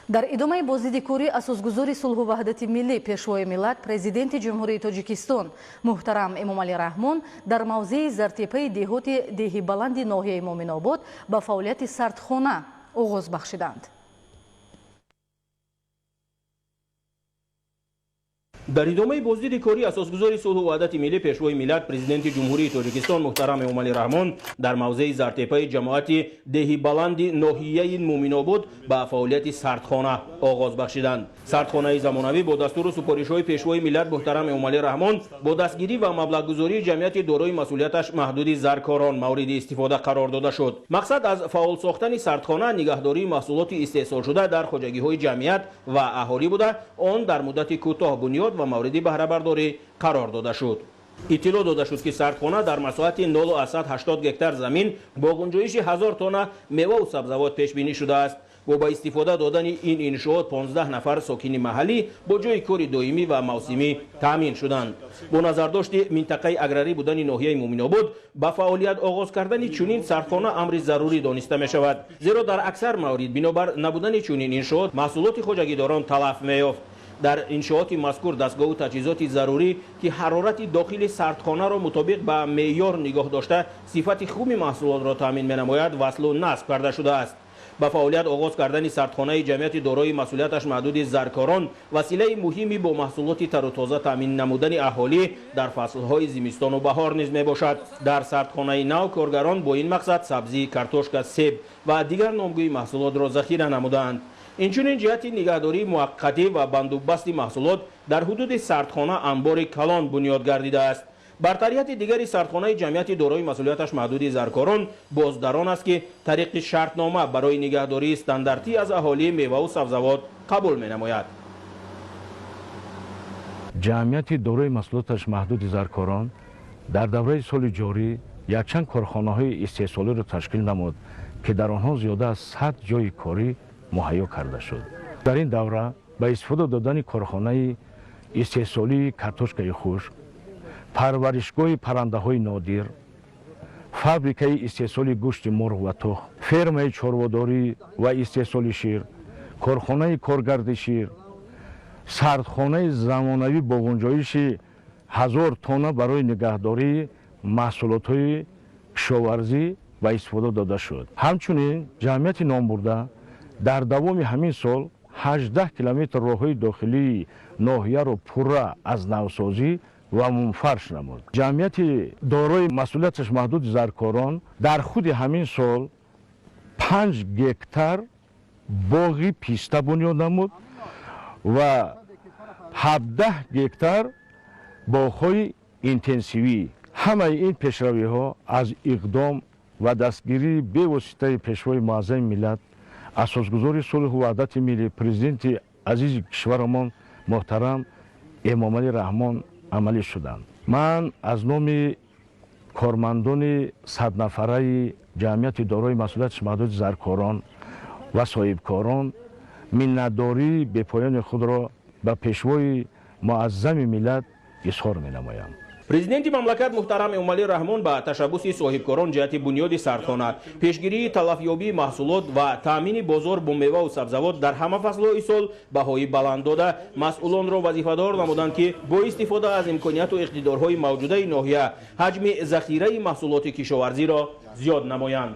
Дар идомаи боздиди корӣ асосгузори сулҳу ваҳдати миллӣ, Пешвои миллат, Президенти Ҷумҳурии Тоҷикистон муҳтарам Эмомалӣ Раҳмон дар мавзеи Зартепаи деҳоти Деҳи Баланди ноҳияи Муъминобод ба фаъолияти сардхона оғоз бахшиданд. Дар идомаи боздиди корӣ асосгузори сулҳу ваҳдати миллӣ, Пешвои миллат, Президенти Ҷумҳурии Тоҷикистон муҳтарам Эмомалӣ Раҳмон дар мавзеи Зартепаи ҷамоати Деҳи Баланди ноҳияи Муъминобод ба фаъолияти сардхона оғоз бахшиданд. Сардхонаи замонавӣ бо дастуру супоришҳои Пешвои миллат муҳтарам Эмомалӣ Раҳмон бо дастгирӣ ва маблағгузории ҷамъияти дорои масъулияташ маҳдуди Заркорон мавриди истифода қарор дода шуд. Мақсад аз фаъол сохтани сардхона нигаҳдории маҳсулоти истеҳсолшуда дар хоҷагиҳои ҷамъият ва аҳолӣ буда, он дар муддати кӯтоҳ бунёд ва мавриди баҳрабардорӣ қарор дода шуд. Иттилоъ дода шуд, ки сардхона дар масоҳати 0,80 гектар замин бо гунҷоиши 1000 тонна меваву сабзавот пешбинӣ шудааст. Бо ба истифода додани ин иншоот 15 нафар сокини маҳаллӣ бо ҷои кори доимӣ ва мавсимӣ таъмин шуданд. Бо назардошти минтақаи аграрӣ будани ноҳияи Муъминобод ба фаъолият оғоз кардани чунин сардхона амри зарурӣ дониста мешавад, зеро дар аксар маврид бинобар набудани чунин иншоот маҳсулоти хоҷагидорон талаф меёфт. Дар иншооти мазкур дастгоҳу таҷҳизоти зарурӣ, ки ҳарорати дохили сардхонаро мутобиқ ба меъёр нигоҳ дошта, сифати хуби маҳсулотро таъмин менамояд, васлу насб карда шудааст. Ба фаъолият оғоз кардани сардхонаи ҷамъияти дорои масъулияташ маҳдуди Заркорон василаи муҳими бо маҳсулоти тару тоза таъмин намудани аҳолӣ дар фаслҳои зимистону баҳор низ мебошад. Дар сардхонаи нав коргарон бо ин мақсад сабзӣ, картошка, себ ва дигар номгӯи маҳсулотро захира намудаанд. Инчунин ҷиҳати нигаҳдории муваққатӣ ва бандубасти маҳсулот дар ҳудуди сардхона анбори калон бунёд гардидааст. Бартарияти дигари сардхонаи ҷамъияти дорои масъулияташ маҳдуди Заркорон боз дар он аст, ки тариқи шартнома барои нигаҳдории стандартӣ аз аҳолӣ меваву сабзавот қабул менамояд. Ҷамъияти дорои масъулияташ маҳдуди Заркорон дар давраи соли ҷорӣ якчанд корхонаҳои истеҳсолиро ташкил намуд, ки дар онҳо зиёда аз 100 ҷойи корӣ муҳайё карда шуд. Дар ин давра ба истифода додани корхонаи истеҳсолии картошкаи хушк, парваришгоҳи паррандаҳои нодир, фабрикаи истеҳсоли гӯшти мурғ ва тухм, фермаи чорводорӣ ва истеҳсоли шир, корхонаи коргарди шир, сардхонаи замонавӣ бо гунҷоиши 1000 тонна барои нигаҳдории маҳсулотҳои кишоварзӣ ба истифода дода шуд. Ҳамчунин ҷамъияти номбурда дар давоми ҳамин сол 18 километр роҳҳои дохилии ноҳияро пурра аз навсозӣ ва мунфарш намуд. Ҷамъияти дорои масъулияташ маҳдуди Заркорон дар худи ҳамин сол 5 гектар боғи писта бунёд намуд ва 17 гектар боғҳои интенсивӣ. Ҳамаи ин пешравиҳо аз иқдом ва дастгирии бевоситаи Пешвои муаззами миллат, асосгузори сулҳу ваҳдати миллӣ, Президенти азизи кишварамон муҳтарам Эмомалӣ Раҳмон амалӣ шуданд. Ман аз номи кормандони 100-нафараи ҷамъияти дорои масъулияташ маҳдуди Заркорон ва соҳибкорон миннатдории бепоёни худро ба Пешвои муаззами миллат изҳор менамоям. Президенти мамлакат муҳтарам Эмомалӣ Раҳмон ба ташаббуси соҳибкорон ҷиҳати бунёди сардхона, пешгирии талафёбии маҳсулот ва таъмини бозор бо меваву сабзавот дар ҳама фаслҳои сол баҳои баланд дода, масъулонро вазифадор намуданд, ки бо истифода аз имконияту иқтидорҳои мавҷудаи ноҳия ҳаҷми захираи маҳсулоти кишоварзиро зиёд намоянд.